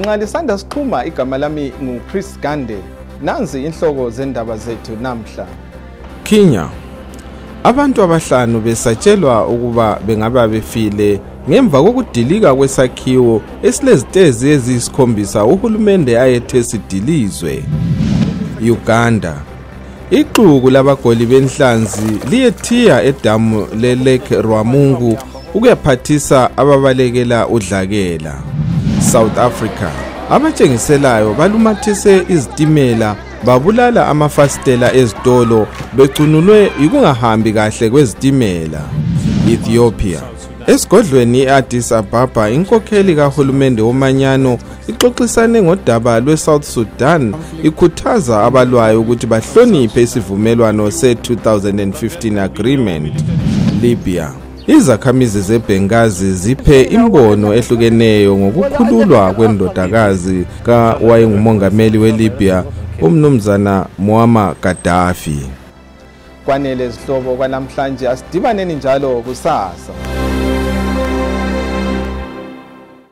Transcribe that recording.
Lanxa lisanda sixhuma, igama lami nguChris Gande. Nanzi inhloko zendaba zethu namhla. Kenya. Abantu abahlanu besatshelwa ukuba bengaba befile ngemva kokudilika kwesakhiwo esilezitezi eziyisikhombisa uhulumende ayethe sidilizwe. Uganda. Ixuku labagoli benhlanzi liyethiya edamu le-Lake Rwamungu ukuyaphathisa ababalekela udlakela. South Africa. Abatshengiselayo balumathise izitimela, babulala amafasitela ezitolo, becunulwe yikungahambi kahle kwezitimela. Ethiopia. Esigodlweni i-Addis Ababa, inkokheli kahulumende womanyano ixoxisane ngodaba lwe-South Sudan, ikhuthaza abalwayo ukuthi bahloniphe isivumelwano se-2015 agreement. Libya. Izakhamizi zeBenghazi ziphe imbono ehlukeneyo ngokukhululwa kwendodakazi kawayengumongameli weLibya, umnumzana Muammar Gaddafi. Kwanele, zihlobo, kwanamhlanje. Asidibaneni njalo kusasa.